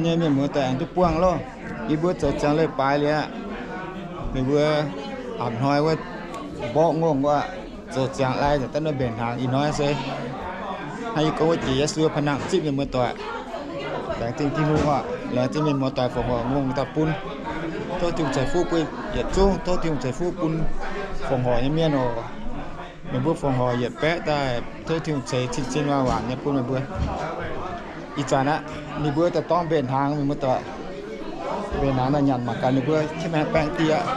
Nyei mienh muoz-doic aengx duqv buangh loh. Yie mbuo zoux ziangx leiz-baaix liuz aqv, meih mbuo a'hnoi wuov mborqv ngongh wuov, zoux ziangx lai nzengc daaih nor mbenc hnaangx ih hnoi se hnangv yie gorngv wuov jiex Yesu pa'nangc zipv mienh muoz-doic. Laengz zingh Tin-Hungh oc, laengz zingh mienh muoz-doic fongc horc ngongh daaih bun. Tov Tin-Hungh ceix fuqv bun yietc zungv, tov Tin-Hungh ceix fuqv bun fongc horc nyei mienh oc. Meih mbuo fongc horc yietc baeqv daaih, tov Tin-Hungh ceix cing-cing waac-waac nyei bun meih mbuo. Ih zanc aqv, ninh mbuo dorh mbenc hnaangx, mienh muoz-doic. Mbenc hnaangx daaih nyanc mangc gaax ninh mbuo qiemx baeng dieh aqv.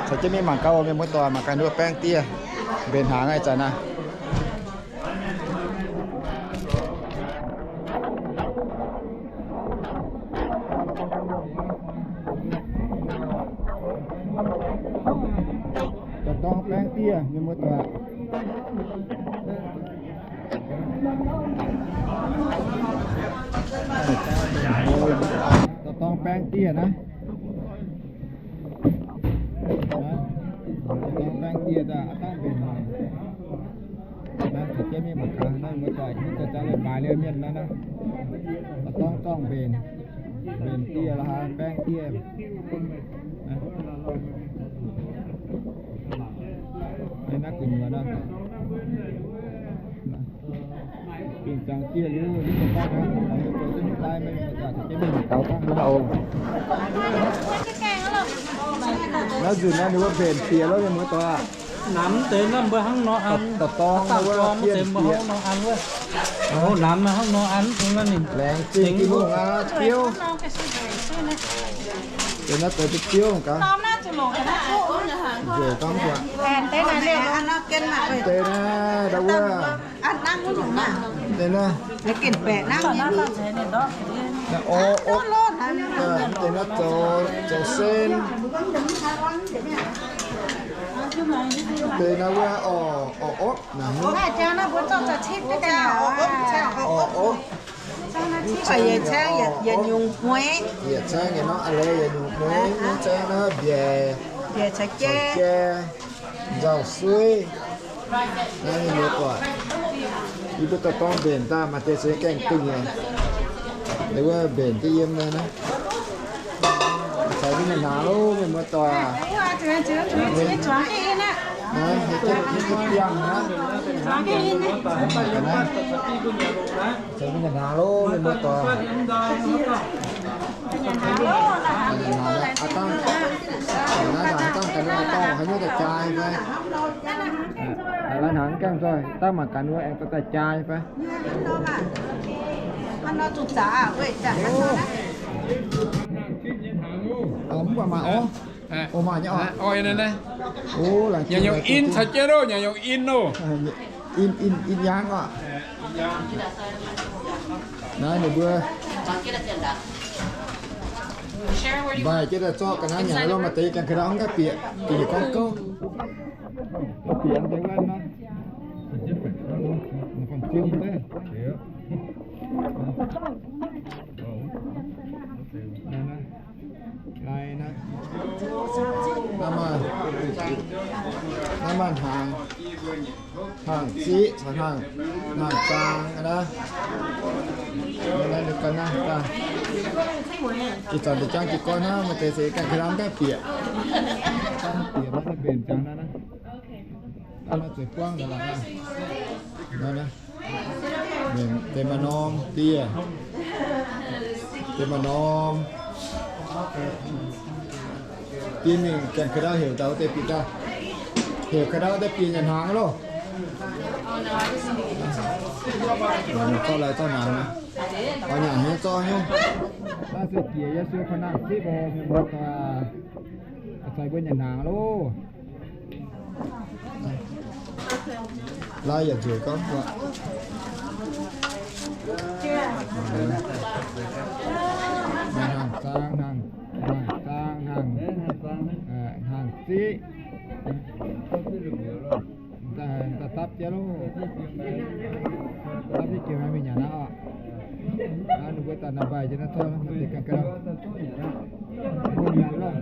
Caux jienv mingh mangc gaax oc, mienh muoz-doic, mangc gaax ninh mbuo baeng dieh. Mbenc hnaangx aqv, ih zanc aqv. Dorh dorng baeng dieh, mienh muoz-doic. Dorh dorng baeng dieh naaiv. Dorh dorng baeng dieh daaih aqv, dangh mbenc hnaangx. Naaiv caux jienv mingh mangc gaax, naaiv muoz-doic, muoz-doic jaax leiz-baaix liuz mienh naaiv, naaiv dorh dorng zorngh mbenc, mbenc dieh la'haaix baeng dieh. Naaiv gu'nyuoz naaiv. Bienh ziangx dieh liuz, liuz daaih naaiv, zoux duqv nyei lai, mienh muoz-doic, caux jienv mingh mangc gaax dangh naaiv oc. Naaiv nzunc naaiv ninh mbuo mbenc bieqc lov, mienh muoz-doic. Namx deix naaiv mbuo hnangv nor an, dorh dorng wuov bienh bieqc. Namx hnangv nor an, laengz zingh Tin-Hungh aqv, biouv. Deix naaiv deix biouv gaax. Nzueic gorngv buatc. Deix naaiv, ndau wuov. Deix naaiv. Naaiv orv, orv. Deix naaiv zoux, zoux sen. Deix naaiv wuov orv, orv opv. Orv opv. Yietc caeng yietc nyungc hmueiv. Yietc caeng yietc norm a'leiz yietc nyungc hmueiv, mv caeng naaiv mbiaec, mbiaec caux jai, nzauh suiv. Naaiv mienh muoz-doic, yie mbuo dorh dorng mbenc daaih, maaih deix se gaengh dunh nyei. Wuov mbenc duqv yiem naaiv. Caux mbuo nyanc hnaangx loh, mienh muoz-doic. Naaiv, caux mbuo nyanc hnaangx loh, mienh muoz-doic. Aa, dangh, naaiv dangh, dangh ganh wuov dorh haaix nyungc daaih jaa fai? Aa, lai hnaangx gaengh zoih, dangh mangc gaax wuov aengx dorh daaih jaa fai? Mv baac maaih orv. Maaih nyei oc. Nyanc yungz in caux jienv loh, nyanc yungz in loh. In, in, in yaang oc. Naaiv ninh mbuo mbaih jienv daaih zorqv ga'naaiv nyanc loh, maaih deix gaengh ka'ndau mv gaengh bieqc, bieqc gorngv gouv. Bieqc deix wuov nor. Lai naaiv, naaiv maaih, naaiv maaih hnaangx, hnaangx ziqv caux hnaangx, hnaangx zaang aqv naaiv. Naaiv ninh ganh naaiv daaih. Ih zanc deix jangv jiez gorn hnangv, maaih deix se gaengh ka'ndau mv gaengh bieqc. Bieqc naaiv mbenc ziangx naaiv naaiv. Dangh naaiv zueiz buangv naaiv. Naaiv naaiv. Deix maaih norm dieh. Deix maaih norm dieh mingh gaengh ka'ndau heuc ndau deix bieqc daaih. Heuc ka'ndau deix bieqc nyanc hnaangx loh. Zorqv lai zorqv hnaangx. Oix nyanc nyei zorqv nyungc. Naaiv se jiex Yesu koi nangh zipv oc, mienh muoz-doic. Caux mbuo nyanc hnaangx loh. Lai yaac nzueic gorngv buatc. Hnaangx zaang hnaangx, hnaangx zaang hnaangx, hnaangx ziqv. Daaih dapv jienv loh. Dapv jienv jiex mingh nyanc aqv oc. Ninh mbuo daaih naaiv mbaih jienv naaiv zorqv naaiv deix ganh ganh. Mbungh nyanc loh.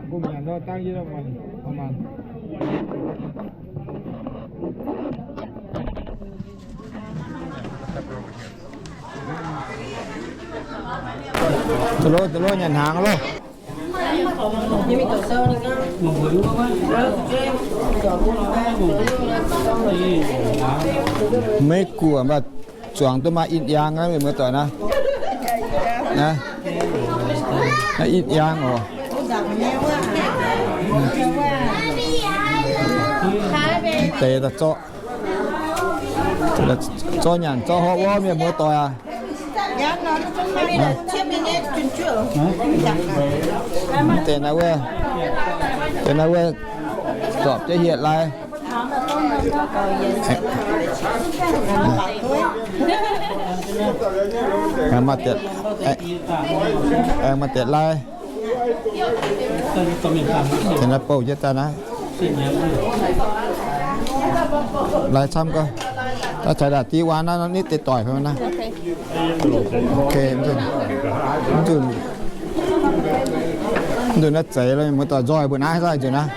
Mbungh nyanc loh, dangv yie loh maanc, maanc. Loh, loh, nyanc hnaangx loh. Maiv guoqv mv baac zuangx duqv maaih in yaang aqv, mienh muoz-doic naaiv. Naaiv in yaang oc. Deix daaih zorqv, zorqv nyanc zorqv hopv wuov, mienh muoz-doic aac. Deix naaiv wuov, deix naaiv wuov zorpc jienv hietc lai. Maaih deix, aengx maaih deix lai. Deix naaiv bouh jienv daaih naaiv. Lai camv gau. Daaih caux daaih div waan naaiv nitv deix doic fai naaiv. Ok, mv nzunc naaiv zeiz lo, mienh muoz-doic, nzoih mbuo naaiv zoi nzunc naaiv.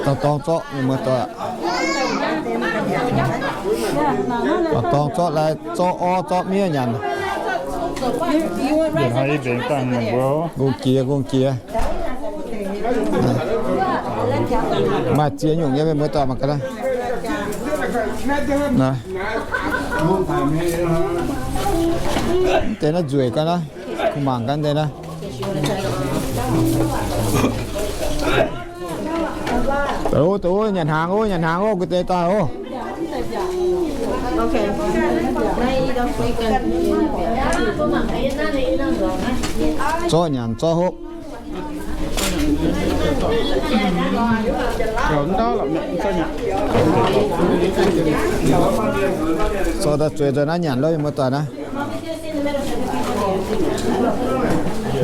Dorh dorng zorqv, mienh muoz-doic. Dorh dorng zorqv lai, zorqv orv zorqv miev nyanc. Nqongh jiex, nqongh jiex. Maaih ziex nyungc nyei, mienh muoz-doic, mangc gaax naaiv. Deix naaiv nzueic gau naaiv. Kuh mangc gaax deix naaiv. Deix, deix, nyanc hnaangx oc, nyanc hnaangx oc, gu'nyuoz deix daaih oc. Zorqv nyanc zorqv hopv. Zorqv daaih zueiz nzoih naaiv nyanc loh, mienh muoz-doic naaiv.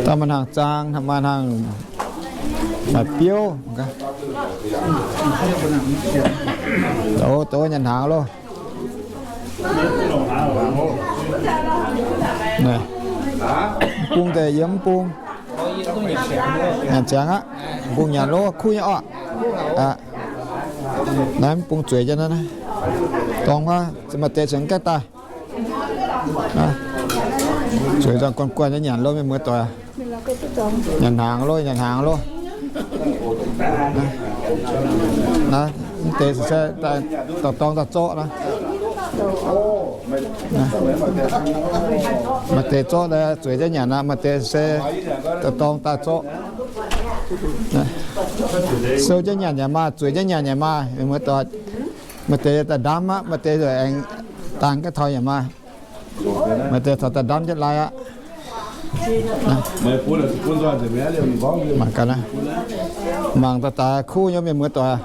Daaih maaih hnaangx zaang, maaih hnaangx, maaih biouv. Deix, deix, nyanc hnaangx loh. Bung deix yiem bung. Nyanc ziangx aqv. Bung nyanc loh, kuv nyei orqc. Naaiv bung zueiz jienv naaiv. Dorngx wuov, maaih deix cingx gaengh daaih. Zueiz nzoih guanh guanh nyei nyanc loh, mienh muoz-doic. Nyanc hnaangx loh, nyanc hnaangx loh. Naaiv deix se dorh dorng daaih zorqv naaiv. Maaih deix zorqv daaih zueiz jienv nyanc aqv, maaih deix se dorh dorng daaih zorqv. Sou jienv nyanc yaac maaih, zueiz jienv nyanc yaac maaih, mienh muoz-doic. Maaih deix daaih ndamv aqv, maaih deix aengx dangh gaav taux yaac maaih. Maaih deix taux daaih ndamv jienv lai aqv. Mangc gaax naaiv. Mangc daaih daaih kuv nyei, mienh muoz-doic.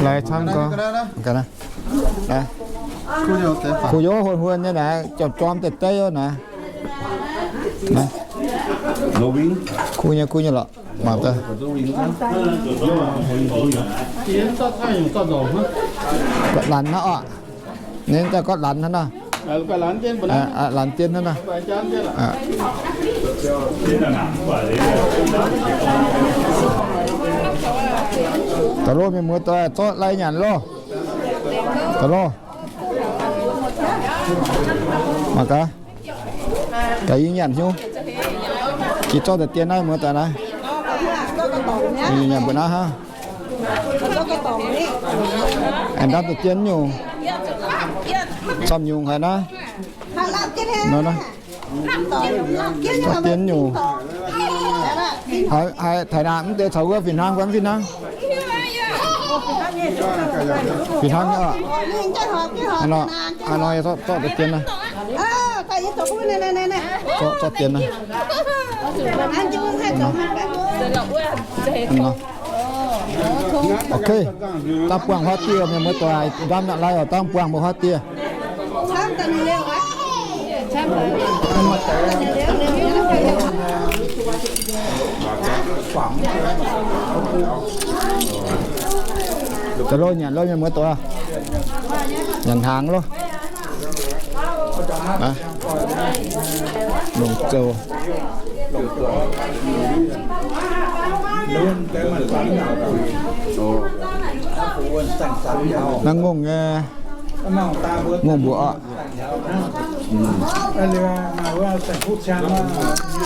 Lai camv gau. Kuv nyei, huon huon nyei naaiv, jorm jorm deix deix naaiv. Kuv nyei, kuv nyei lorqc. Mangc daaih. Gorqv-lanx hnangv oc. Ninh daaih gorqv-lanx hnangv nor. Lanx dien hnangv nor. Da'loh mienh muoz-doic, zorqv lai nyanc loh. Da'loh. Mangc gaax. Gaax yie nyanc hnyouv. Jiex zorqv daaih dien naaiv, muoz-doic naaiv. Yie nyanc mbuo naaiv hnangv. Aengx ndamv daaih dien nyungc. Camv nyungc haic naaiv. Nor naaiv. Zorqv dien nyungc. Haiz, haiz taux naaic mv deix caux wuov fih hnangv, fih hnangv. Fih hnangv nyei oc. Aa nor, aa nor, zorqv, zorqv deix dien naaiv. Zorqv, zorqv dien naaiv. Ok. Dangh buangh huaav dieh, mienh muoz-doic, ndamv naaiv lai oc, dangh buangh mbuo huaav dieh. Da'loh nyanc loh, mienh muoz-doic. Nyanc hnaangx loh. Longc zoux. Naaiv ngongh nyei, ngongh mbuoqc oc.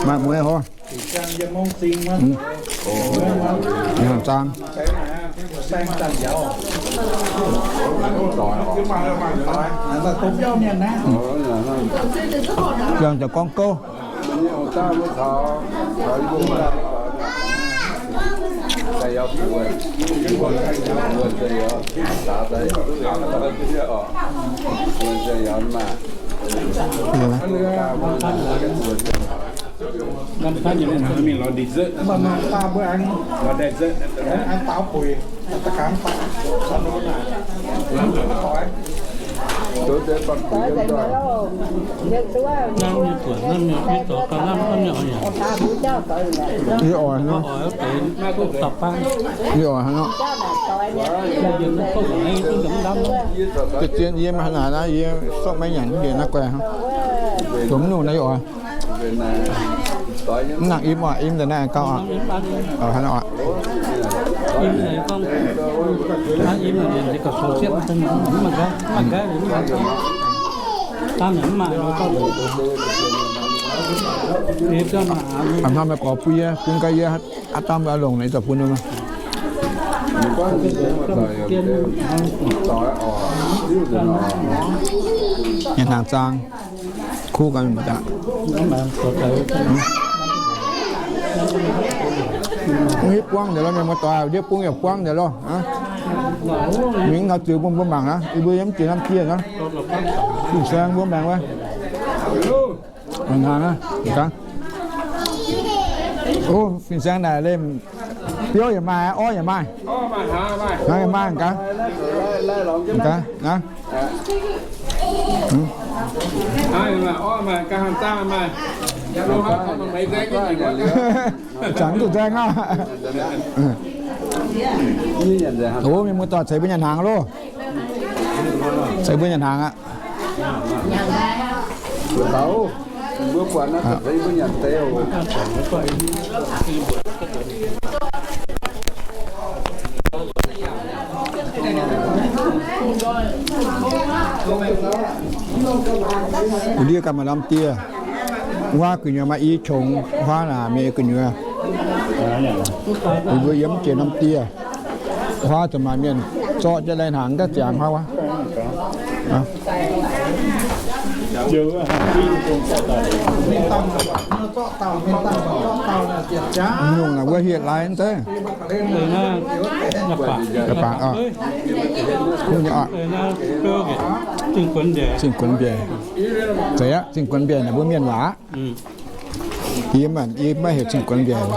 Maaih mueiz hov. Zaang. Biangh ziouc gorngv gouv. Yie oix nor. Yie oix nor. Zien yie maiv haaix naaic naaiv, yie sortv maiv nyanc mv njiec naaiv guaih. Dongh mv nungh naaiv yie oix. Mv nangc im oc, im daaih naaiv gauh oc. Haaix nor oc. Hnoi meih gorx bun yie, bun gaax yie aqv dangh mbuo longc naaiv zoux bun. Nyanc hnaangx zaang. Kuv ganh mbuo daaih. Mv hiuv buangv nzengc lo, mienh muoz-doic, ndiev bung yaac buangv nzengc lo. Mingh taux ziux bun mbuo mangc aqv. Yie mbuo yiem jiex norm jiex aqv. Fin-saeng mbuo maengx wuov. Fin-saeng naaic lemh biouv yaac maaih, orv yaac maaih. Hnaangx yaac maaih gaax. Gaax. Zangc duqv nzaeng aqv. O, mienh muoz-doic, ceix mbuo nyanc hnaangx loh. Ceix mbuo nyanc hnaangx aqv. Wuov ndiev ganh maaih norm dieh. Huaav gu'nyuoz maaih i qongx huaav naaic mienh gu'nyuoz. Mbuo yiem jiex norm dieh. Huaav zuqc maaih mienh zorqv jienv lai hnaangx daaih ziangx huaav wuov. Nyungc naaic wuov hieh lai zeiv. Cing-Guonx mbiaec. Zeiz aqv, Cing-Guonx mbiaec naaic mbuo mienh waac aqv. Yie maiv heuc Cing-Guonx mbiaec.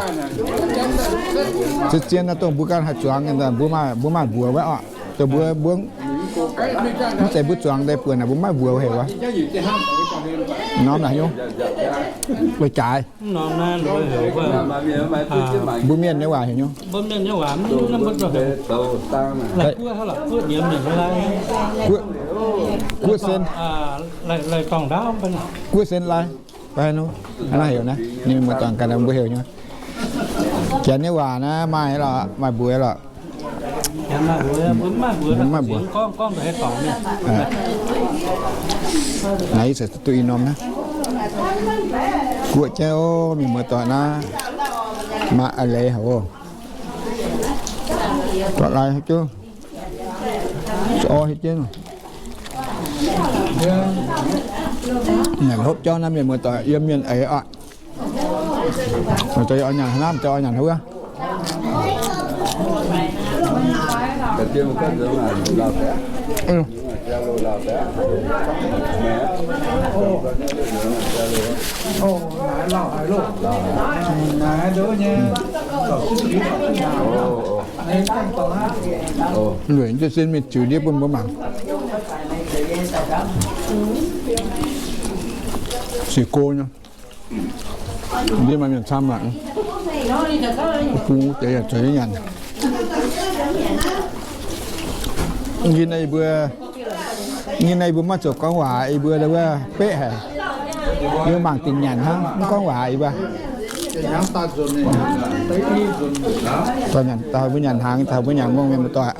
Zien naaiv dongh mbuo ganh haih zuangx, mbuo maaih mbuox wuov oc. Dongh mbuo, mbuo mv zeiz mbuo zuangx deix buonc naaic mbuo maiv mbuox heuc wuov. Norm naaic nyungc. Weic jaaix. Mbuo mienh nyei waac heuc nyungc. Guoqv sen. Guoqv sen lai. Naaiv heuc naaiv, ninh mbuo dorngx ganh mbuo heuc nyei. Janx nyei waac naaiv maaih lorqc, maaih mbuox lorqc. Mbuo maiv mbuox. Naaiv ih zanc duqv ih norm naaiv. Guoqv jienv oc, mienh muoz-doic naaiv. Maaih a'leiz haic oc. Dorh lai haic jienv. Orv haic jienv. Naaic hlopv jauv naaiv mienh muoz-doic yiem mienh eix oc. Muoz-doic oix nyanc haaix nor, muoz-doic oix nyanc haaix wuov. Lueic jienv sin mingh ziux ndiev bun mbuo mangc. Sic go nyei. Ndiev maaih mienh camv aqv. Bung deix yaac zueiz nyanc. Nqi naaiv mbuo, nqi naaiv mbuo maiv zuqc gorngv waac, yie mbuo wuov beqv haic. Yie mbuo mangc dingc nyanc hnangv, mv gorngv waac yie mbuo. Daaih nyanc, daaih mbuo nyanc hnaangx, daaih mbuo nyanc ngongh mienh muoz-doic.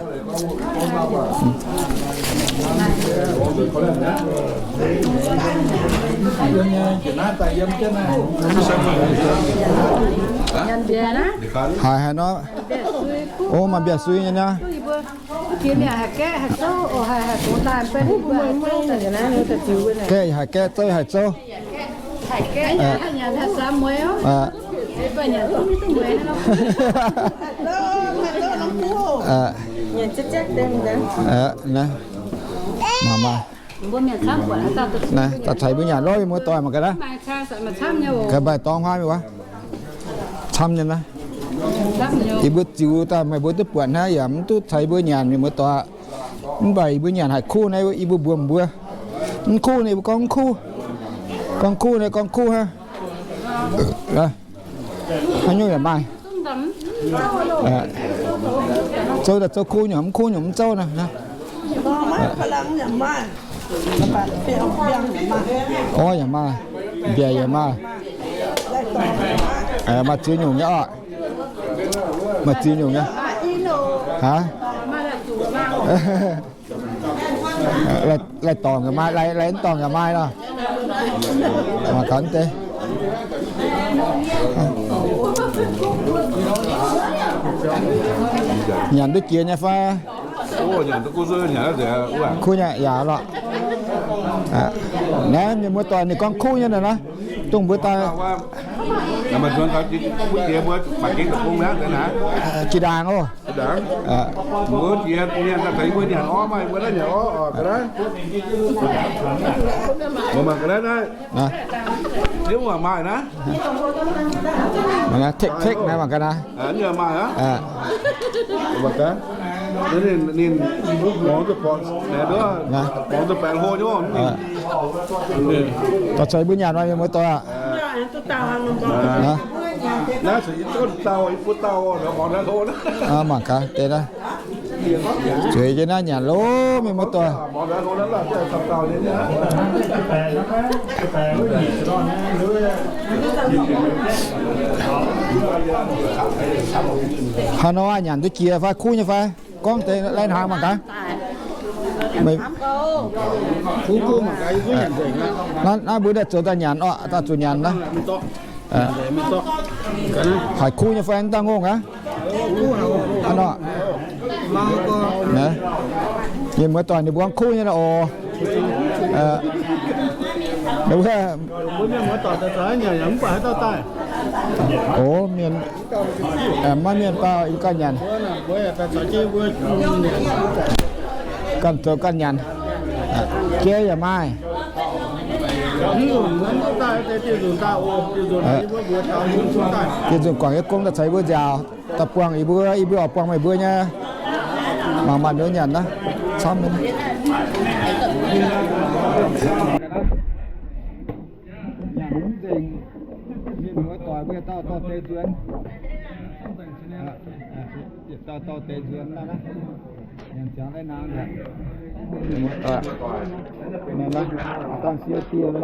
Haiz haaix nor? O, maaih mbiauz sui nyei naaiv. Gaeqv yaac haih gaeqv, zouv yaac haih zouv. Mangc maah. Naaiv daaih caux yie mbuo nyanc lorqc, mienh muoz-doic, mangc gaax naaiv. Gaax maaih dorngx huaav mingh wuov. Camv nyei naaiv. Yie mbuo ziux daaih meih mbuo duqv buatc hnangv, yaac mv duqv caux yie mbuo nyanc, mienh muoz-doic. Mv baac yie mbuo nyanc haiz kuv naaiv, yie mbuo mbuox mbuo, mv kuv naaiv yie mbuo gorngv mv kuv. Gorngv kuv naaiv gorngv kuv hnangv. Haaix nyungc yaac maaih. Zouv daaih zouv kuv nyungc, mv kuv nyungc mv zouv naaiv. Orv yaac maaih, mbiaec yaac maaih. Maaih ziex nyungc nyei orqc. Maaih ziex nyungc nyei. Aa, lai-dorngc yaac maaih, lai-dorngc yaac maaih nor. Mangc gaax deix. Nyanc duqv jiex nyei fai? Kuv nyei yaac lorqc. Naaiv mienh muoz-doic ninh gorngv kuv nyei naaiv, dongh mbuo daaih. Jiex ndaangc oc. Mangc gaax, tekv-tekv naaiv mangc gaax naaiv. Dorh caux yie mbuo nyanc nor, mienh muoz-doic aac. Mangc gaax deix naaiv. Zueiz jienv naaiv nyanc loh, mienh muoz-doic. Haaix nor nyanc duqv jiex fai, kuv nyei fai? Gorngv deix lai-hnaangx mangc gaax. Naaiv mbuo daaih zoux daaih nyanc orqc, daaih zuqc nyanc naaiv. Haiz kuv nyei fai, mv daaih ngongh aqv. Hnangv nor, mienh muoz-doic ninh mbuo kuv nyei oc. O, mienh, maiv mienh baac yie ganh nyanc. Ganh zoux ganh nyanc. Jai yaac maaih. Dieh nzunc guangc yie gong daaih caux yie mbuo nziaauc, daaih buangh yie mbuo, yie mbuo oix buangh meih mbuo nyei. Mangc maanh nyanc naaiv, camv nyei. Nyanc mv nzengc, mienh muoz-doic mbuo yietc dauh dorh deix nzuonx. Yietc dauh dorh deix nzuonx naaiv, nyanc ziangx lai-hnaangx. Dangh sie dieh.